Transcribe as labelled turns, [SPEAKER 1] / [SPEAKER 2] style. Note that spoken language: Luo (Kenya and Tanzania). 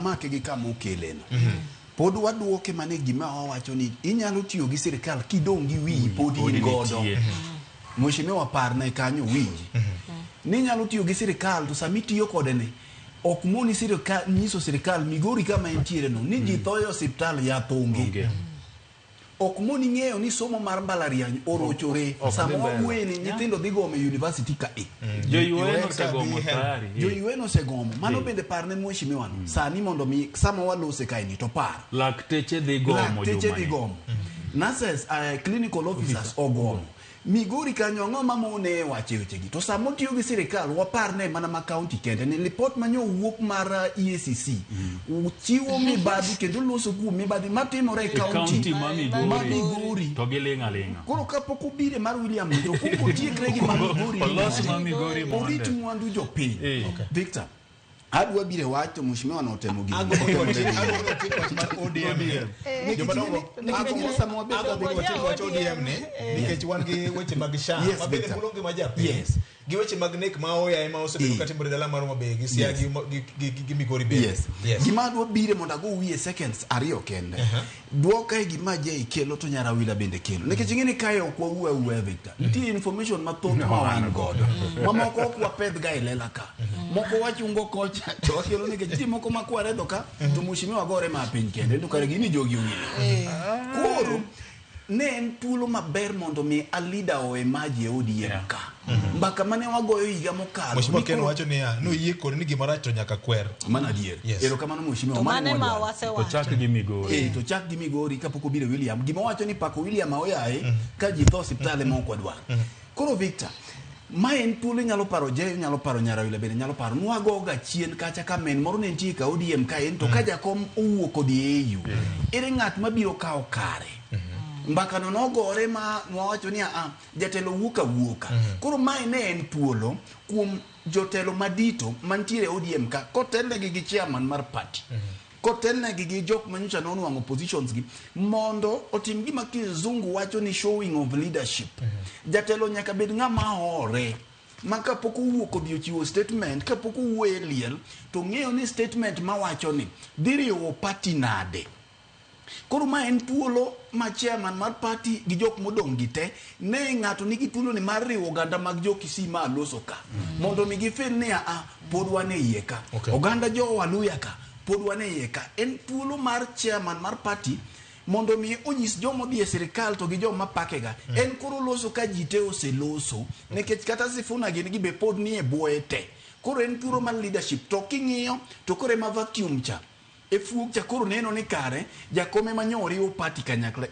[SPEAKER 1] Wamake gi kama okeleno. Pod waduoke mana e gima wawacho ni inyalo tiyo gi sirkal kidong' gi wiyi pod
[SPEAKER 2] Pod
[SPEAKER 1] in godo.
[SPEAKER 2] nitie.
[SPEAKER 1] Mheshimiwa parne kanyo winji. Ni inyalo tiyo gi sirkal to sama itiyo kode ni ok moni sirkal nyiso sirkal Migori kama entiere no ni ji tho e osiptal yath onge.
[SPEAKER 2] Onge.
[SPEAKER 1] Ok moni ng'eyo ni somo mar mbalariany orochore.
[SPEAKER 2] Ok
[SPEAKER 1] Sama
[SPEAKER 2] dhi mbele.
[SPEAKER 1] wawuoye ni nyithindo dhi gomo e university ka e.
[SPEAKER 2] Jo UN
[SPEAKER 3] UN
[SPEAKER 2] osegomo
[SPEAKER 3] ka dhi help.
[SPEAKER 2] tayari.
[SPEAKER 1] Jo UN osegomo. Mano bende parne mheshimiwa no. Sani mondo mi sama walose kae ni to par.
[SPEAKER 2] Lakteche dhi gomo
[SPEAKER 1] Lakteche dhi
[SPEAKER 2] jumani.
[SPEAKER 1] gomo. Nurses, clinical officers ogomo. Migori kanyo ang'o ma mone wache wechegi? To sama otiyo gi sirikal waparne mana ma county kende ni lipot manyo owuok mar EACC chiwo mibadhi kendo loso kuom mibadhi matimore e
[SPEAKER 2] E
[SPEAKER 1] county
[SPEAKER 2] county ma
[SPEAKER 1] ma
[SPEAKER 2] Migori.
[SPEAKER 1] Migori.
[SPEAKER 2] To giling' aling'a.
[SPEAKER 1] Koro kapok obire mar William ni to kuongo otiekre gi ma Migori.
[SPEAKER 2] Olos ma Migori
[SPEAKER 1] Orit
[SPEAKER 2] mondo.
[SPEAKER 1] mwandu jopiny.
[SPEAKER 2] Eh.
[SPEAKER 3] Okay.
[SPEAKER 1] Victor, adwa bire wach to mheshimiwa notemo gino.
[SPEAKER 3] Agombo ni watiek wach mar ODM ni. Jomadongo,
[SPEAKER 1] Nikech
[SPEAKER 3] agombo
[SPEAKER 1] sama wabet
[SPEAKER 3] agombo ni watiek wach ODM ni nikech wan gi weche mag SHA
[SPEAKER 1] Yes,
[SPEAKER 3] ma bende
[SPEAKER 1] Victor.
[SPEAKER 3] mulo ngima japiny.
[SPEAKER 1] Yes.
[SPEAKER 3] Gi weche mag nek ma oyaye ma osebedo
[SPEAKER 1] Eh.
[SPEAKER 3] katimore e dala mar Homa Bay gi Siaya
[SPEAKER 1] Yes.
[SPEAKER 3] gi Migori bende.
[SPEAKER 1] Yes.
[SPEAKER 3] Yes.
[SPEAKER 1] Gima adwa bire mondo ago wiye seconds ariyo kende. Dwoka e gima Jay kelo to Nyarawila bende kelo. Nikech ing'e ni kae ok wawuo awuoya Victor. Nitie information mathoth ma wan godo. Mamoko ok wapedh ga e lela ka. Moko wachungo kocha to wakelo nikech nitie moko ma kwaredho ka to mheshimiwa gore ma piny kende to kare gini jogi ong'eyo. Koro ne en thuolo maber mondo mi a leader o emerge e ODM ka. Mbaka mane wagoyo higa mokalo.
[SPEAKER 3] Mheshimiwa
[SPEAKER 1] ni
[SPEAKER 3] Ken
[SPEAKER 1] koro-
[SPEAKER 3] wacho niya, noyie kodi ni gima rach to nyaka kwer.
[SPEAKER 1] Mano adier.
[SPEAKER 3] Yes.
[SPEAKER 1] Erokamano mheshimiwa.
[SPEAKER 4] To
[SPEAKER 1] Mano
[SPEAKER 4] mane ma
[SPEAKER 1] mwadwaro.
[SPEAKER 2] To
[SPEAKER 4] wasewacho.
[SPEAKER 2] chak gi Migori.
[SPEAKER 1] Eh, to chak gi Migori kapok obiro William. Gima wacho ni pako William aoyaye ka ji tho osiptal ema ok wadwar. Koro Victor, ma en thuolo inyalo paro Jay, inyalo paro Nyarawila bende nyalo paro. Nwagoga chien kacha ka men moro ne nitie ka ODM ka en to ka jakom owuok odhi e AU. Ere ng'at mabiro kawo kare? Mbaka no nogore ma nwawacho ni a jatelo wuok awuoka. Koro mae ne en thuolo kuom jotelo madito mantiere e ODM ka kotelnegi gi chairman mar party. Kotelnegi gi jok manyocha nonwang'o positions gi mondo otim gima kizungu wacho ni showing of leadership. Jatelo nyaka bed ng'ama hore ma kapok owuok odhi ochiwo statement kapok owuoyo e liel to ng'eyo ni statement mawacho ni dhi riwo party nade. Koro ma en thuolo ma chairman mar party gi jok modong' gi te ne ng'ato nigi thuolo ni mar riwo oganda mag jo Kisii ma aloso ka mondo mi gifeel ni a pod wan e iye ka.
[SPEAKER 3] Okay.
[SPEAKER 1] Oganda jo Waluya ka pod wan e iye ka. En thuolo mar chairman mar party mondo mi onyis joma odhi e sirikal to gi joma pake ga. En koro loso ka ji te oseloso nikech kata Sifuna gin gi be pod nie bwoye te. Koro en thuolo mar leadership to king'iyo to koro ema vacuum cha e fuok cha koro neno ni kare jakom ema nyo oriwo party kanyakla.